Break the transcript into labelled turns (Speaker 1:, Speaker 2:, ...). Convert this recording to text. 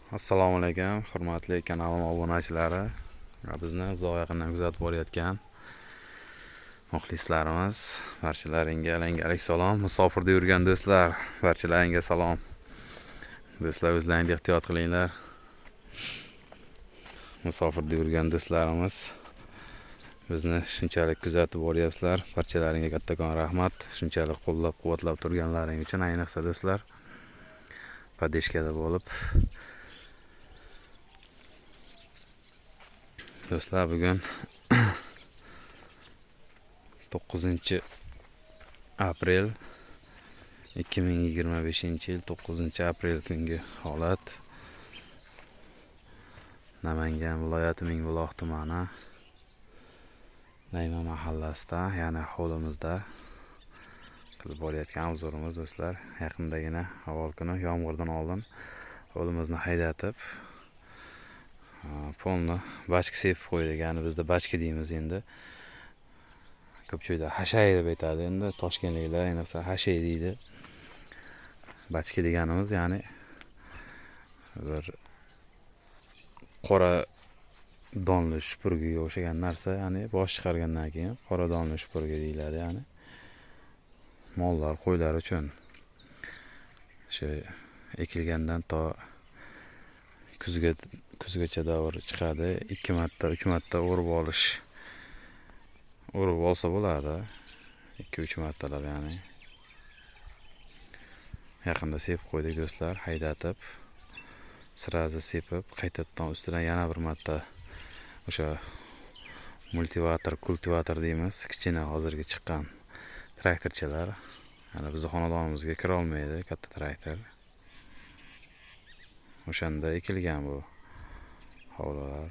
Speaker 1: Assalomu alaykum, hurmatli kanalim obunachilari va bizni uzoq yaqindan kuzatib borayotgan muxlislarimiz, barchalaringga alangalik salom. Musofirda yurgan do'stlar, barchalaringga salom. Do'stlar, o'zlaringni ehtiyot qilinglar. Musofirda yurgan do'stlarimiz bizni shunchalik kuzatib boryapsizlar. Barchalaringga kattakon rahmat. Shunchalik qo'llab-quvvatlab turganlaring uchun, ayniqsa do'stlar, поддержка da bo'lib. Do'stlar, bugun 9 aprel 2025 yil 9 aprel kungi holat. Namangan viloyati Mingbuloq tumani Nayma mahallasida, ya'ni hovlimizda qilib borayotgan obzorimiz do'stlar. Yaqindagina avval kuni yomg'irdan oldin hovlimizni haydatib, polni bachka sepib qo'ydik. Ya'ni bizda bachka deymiz endi. Ko'p joyda hashay deb aytadi endi, toshkentliklar ayniqsa hashay deydi. Bachka deganimiz ya'ni bir qora donli supurgiga o'xshagan narsa, ya'ni bosh chiqargandan keyin qora donli supurgi deyiladi, ya'ni mollar, qo'ylar uchun. Shu ekilgandan to kuzgacha davr chiqadi. 2 marta, 3 marta o'rib olish, o'rib olsa bo'ladi. 2-3 martalab, ya'ni. Yaqinda sepib qo'ydik do'stlar, haydatib, сразу sepib, qaytadan ustidan yana bir marta o'sha multivator, kultivator deymiz, kichkina hozirgi chiqqan traktorchalar. Ya'ni bizni xonadonimizga kira olmaydi katta traktor. O'shanda ekilgan bu hovlilar.